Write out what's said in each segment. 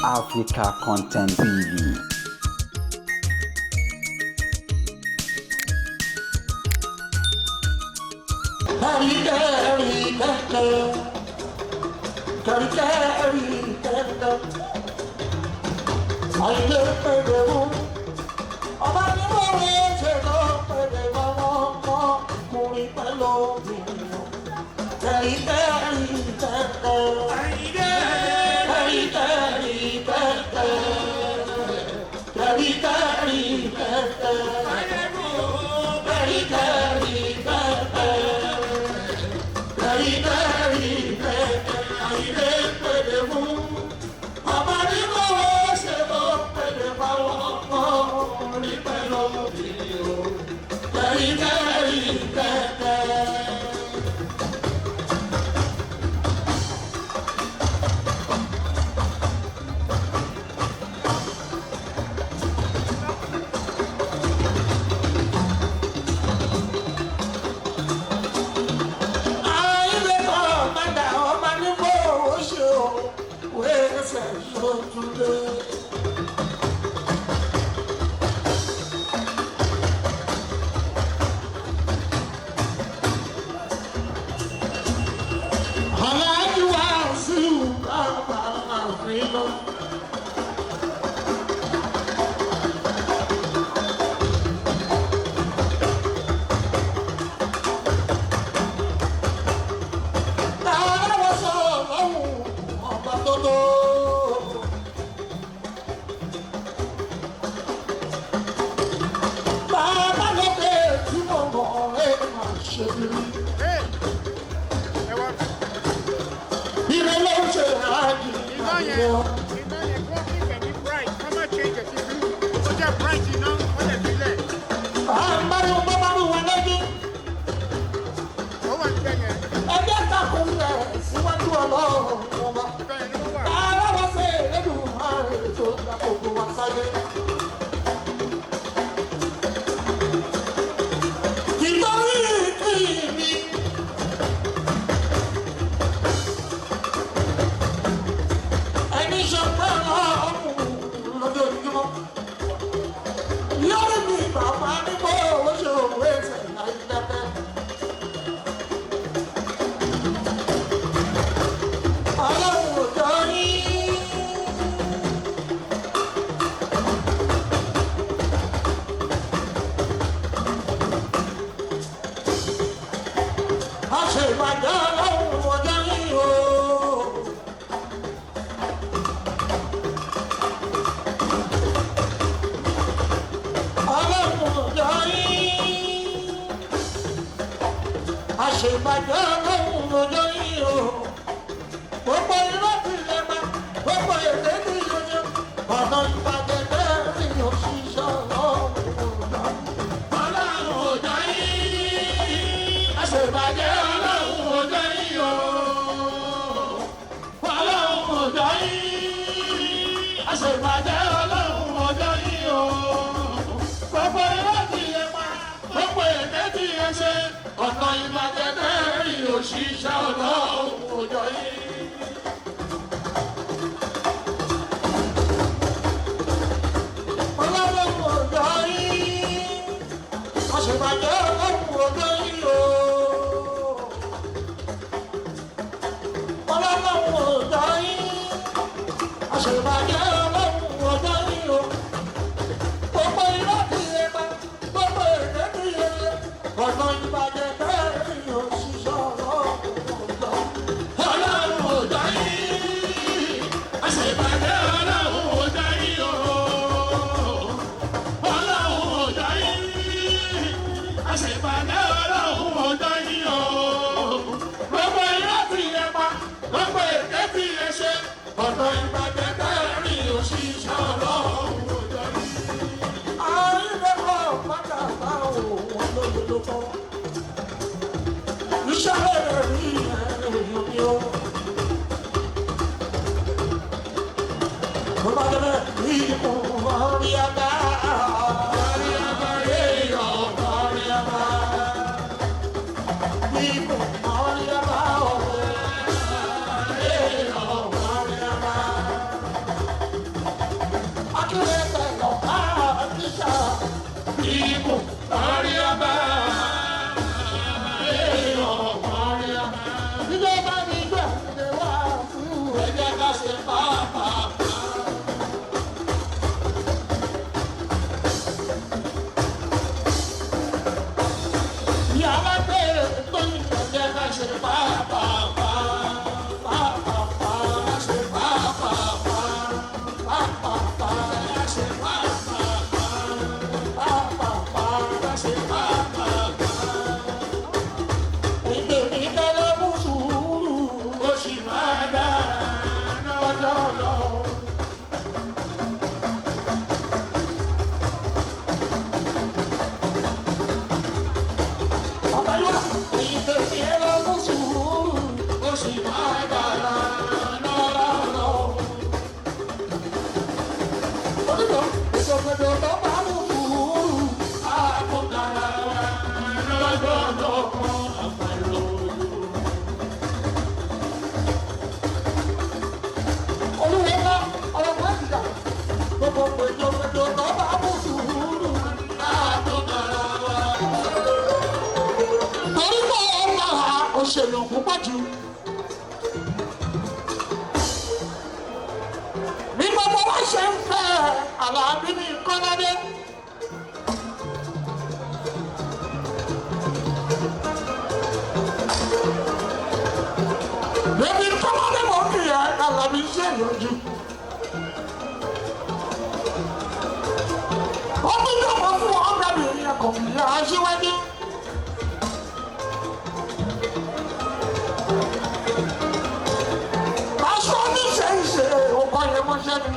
Africa Content TV. Bọ́lá ṣe ń fẹ́ Àlàbí ní Kọ́ládé. Bébí Kọ́ládé mọ̀ kí ẹ Àlàbí ṣe yọjú. Ó tún dọ̀bọ̀ fún ọ̀gá mi ẹ̀kọ́ ìyá aṣíwájú. Aṣọ oníṣẹ́ ìṣe ọkọ̀ yẹn mọ́ṣẹ́ ni.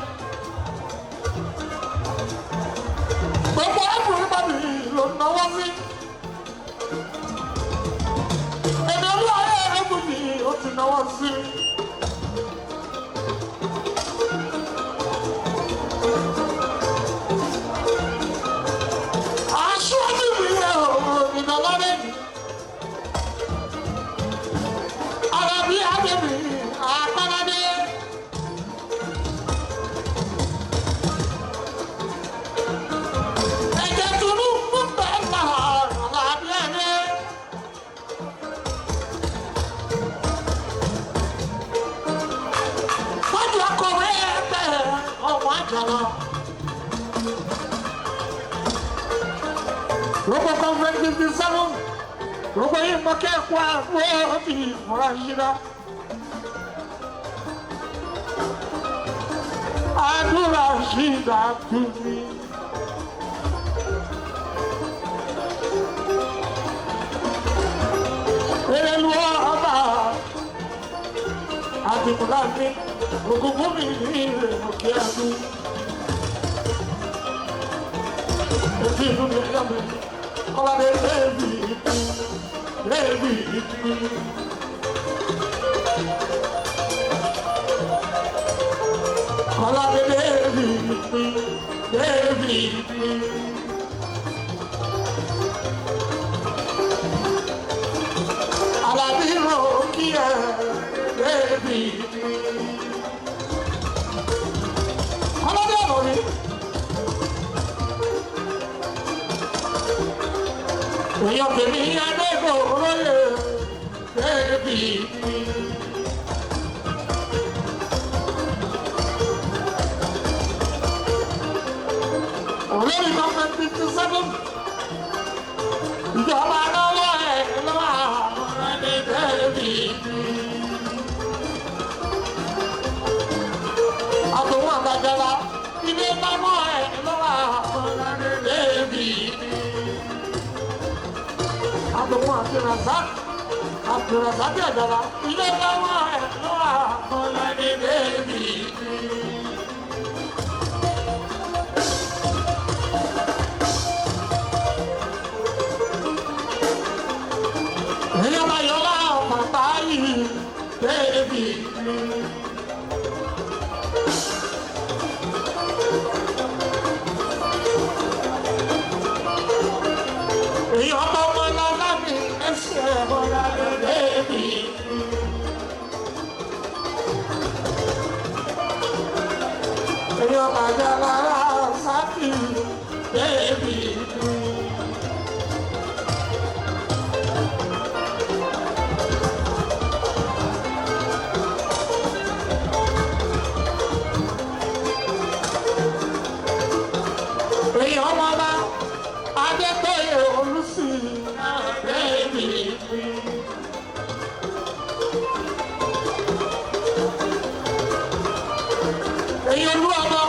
Gbogbo everybody ló náwó sí. Èdè olú ayé everybody ó ti náwó sí. Aṣọ níbi ìdánlọ́dẹ yìí. Àlàbí Adébí Àkọ́ládé. Ẹ̀jẹ̀ Tinubu bẹ́ẹ̀ náà Àlàbí Adé. Wọ́n ti akọ̀wé ẹgbẹ́ ọmọ àjàlá. Gbogbo conference 57, gbogbo yìí mọ kẹ́kọ̀ọ́ àgbo ti ìmúra ṣíra. Àdúrà ṣídà tún mi. Erelu ọba àdìmúlá mi, ògùn mi ní ìrèmọ̀kí ẹnu. Etí inú mi yá mi, kọ́ládé lébi ìpín, lébi ìpín. Kọ́ládé lébi ìpín, lébi ìpín. Àlàbí rò kí ẹ lébi ìpín. Kọ́ládé ọ̀rọ̀ mi. Èèyàn tèmi adégbò olóyè bébì mi. Olórí gọ́ọ̀mẹ̀ntì 57. Ìjọba lọ́wọ́ ẹ̀ lọ́wọ́ àwọn ẹni bébì mi. Àtòwọ́n àgbàjọba ilé bámọ́ ẹ̀ lọ́wọ́ àwọn ẹni bébì mi. Àtòun àti Razak Abdulrasaq Àjàlá ilé lọ́wọ́ ẹ̀ lọ́wọ́ Kọ́ládé bébì mi. Èèyàn máa yọ láwọn bàbá yìí bébì mi. Èèyàn bá ọmọ lọ́lá mi ẹsẹ̀ Kọ́ládé bébì mi. Èèyàn bàjẹ́ lára sákì bébì mi. Èèyàn ọmọọba Adétóyè Olùsí bébì mi. Èèyàn olú ọmọ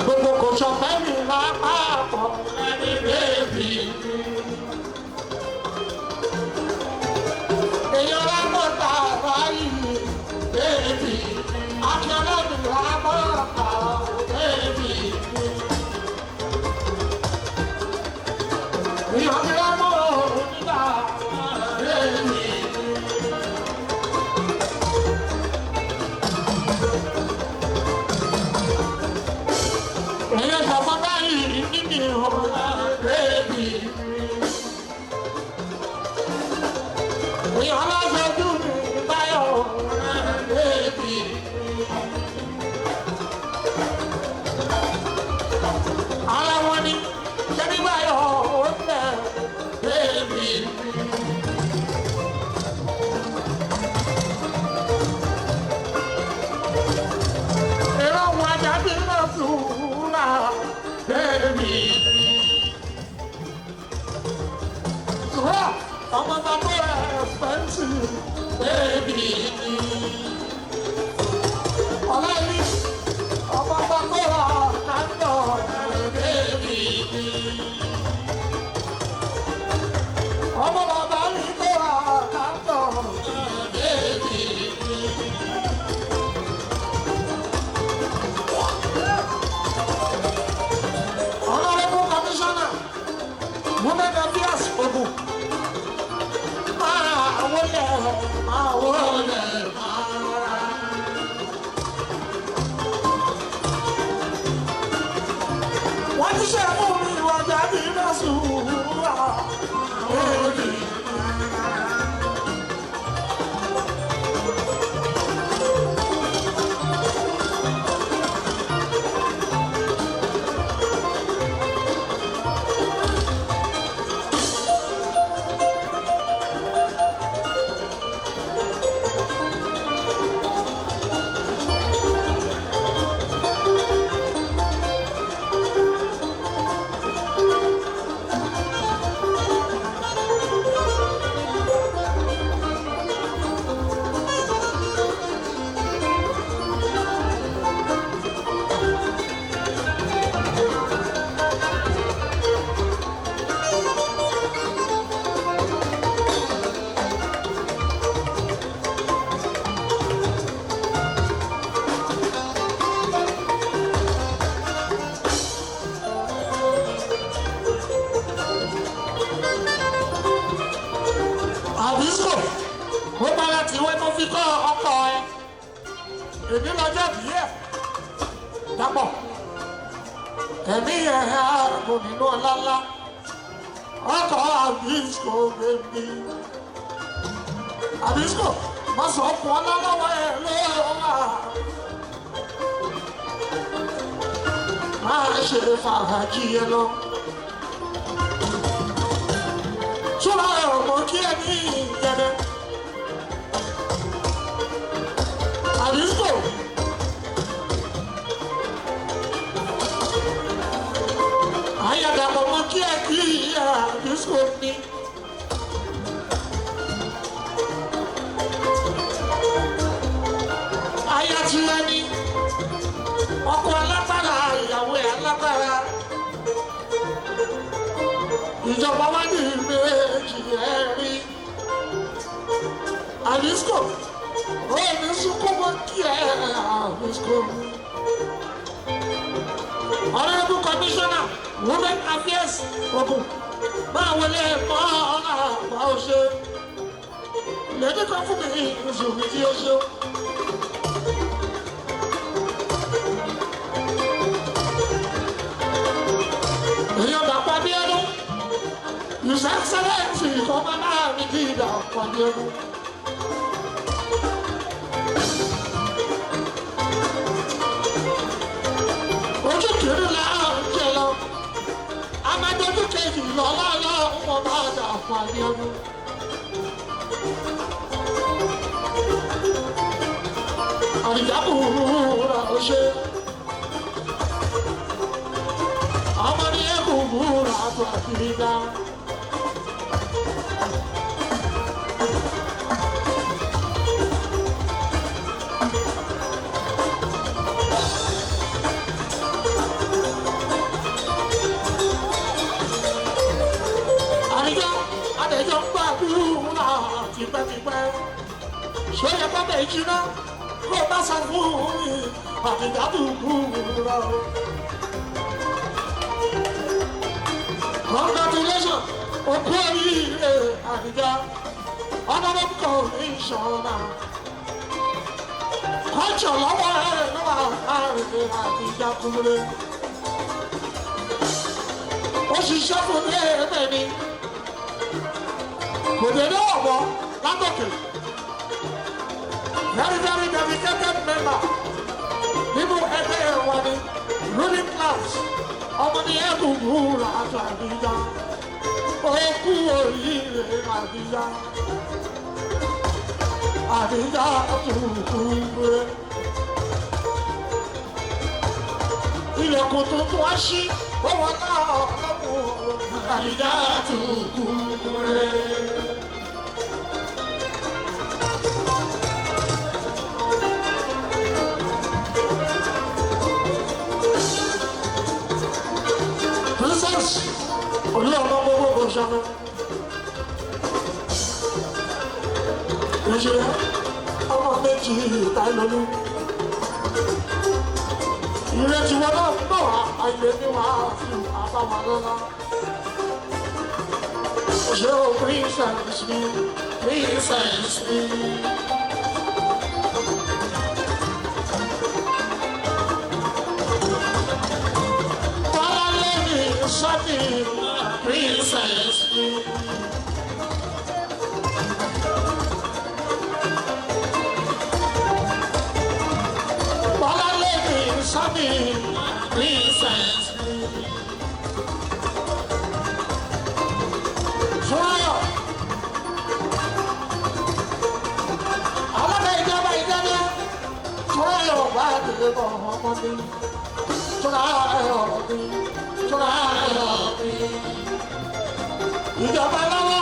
gbogbo kò sọpẹ́ mi lápapọ̀ ẹni bébì mi. Èèyàn lápọ̀tà báyìí bébì mi. Akíọ́lá mi lápọ̀tà bébì mi. Èèyàn mi lápọ̀ nígbà bébì mi. bèbí mi. Ọlọ́ọ̀ni ọmọ bàbá kàńdọ̀ bèbí mi. Ọmọ bàbá mi kọ́ra kàńdọ̀ bèbí mi. Honorable Commissioner, Women Affairs Ogun. Máa wọlé, máa wọlé, máa rọra. Wọ́n ti ṣe fún mi ìwàjà bí lọ́sùn-ún. Àbísò, ó bára tí wọ́n mú fi kọ́ ọkọ ẹ. Èmi lọ́jọ́ bí ẹ̀. Dàpọ̀. Ẹ̀mí ẹ̀ kò nínú ọlá ńlá. Ọkọ̀ Àbísò bèbí. Àbísò, má sọ fún ọlá lọ́wọ́ ẹ lọ́wọ́. Máa ṣe fàájì ẹ lọ. Túnra ọmọ kí ẹ ní ìjẹrẹ. Àdìsíkò. Àyàdàpọ̀ mọ kí ẹ kí àdìsíkò ní. Aya tí ẹ ní. Ọkọ alágbára, ìyàwó ẹ̀ alágbára. Ìjọba wá ní méjì ẹ rí. Àdìsíkò, ó ní sunkún mọ́ kí ẹ àdìsíkò. Honorable Commissioner, Women Affairs Ogun, máa wọlé ẹ̀kọ́ àgbà ọ̀ṣẹ́. Lẹ́dí kan fún mi ìṣòwò tí ó ṣe. Èèyàn Dàpọ̀ Abíọ́dún, His Excellency kọ́ máa máa rí kí Dàpọ̀ Abíọ́dún. Ojú kìíní la ń jẹ lọ, amájọjú kejì lọ lọ́lọ́ wọn bá Dàpọ̀ Abíọ́dún. Àdìjábù rà ó ṣe. Ọmọ ní ẹkùn búra tó àfìríkà. Àdìjọ́ Àdìjọ́ ń gbàdúrà tipẹ́tipẹ́. Ṣé yẹ kó bẹ̀ jiná? Kó bá sọ fún mi, àdìjábù búra o. Congratulations, òkú oríire Àdìjá, honorable commissioner. Kọ́jọ̀ lọ́wọ́ ẹ̀ lọ́wọ́ àárín Àdìjá kúrẹ́. Ó ṣiṣẹ́ fún ní ẹ̀ẹ́mẹ̀ ni. Kò dédé ọ̀bọ látòkè. Very very dedicated member nínú ẹgbẹ́ wa ni ruling class ọmọ ní ẹkùn búra àdìjá. Òkú oríire Àdìjá. Àdìjá tuntun rẹ̀. Ilẹ̀kùn tuntun á ṣí owó náà lọ́kùn Àdìjá tuntun rẹ̀. méjì ìtàlólú. Ìrètí wọn náà ń bọ̀ wá, àìlè ní wàá fi àbáwọn lọ́la. Ṣé o princess mi, princess mi? Bọ́lá lẹ́yìn sọ́ọ̀tì, princess mi. Bọ́lá lẹ́yìn sọ́ọ̀tì, princess mi. Fúláyọ̀. Alága ìjọba ìjọba. Fúláyọ̀ bá dìde bọ̀ ọmọ mi. Fúláyọ̀ mi. Fúláyọ̀ mi. Ìjọba lọ́wọ́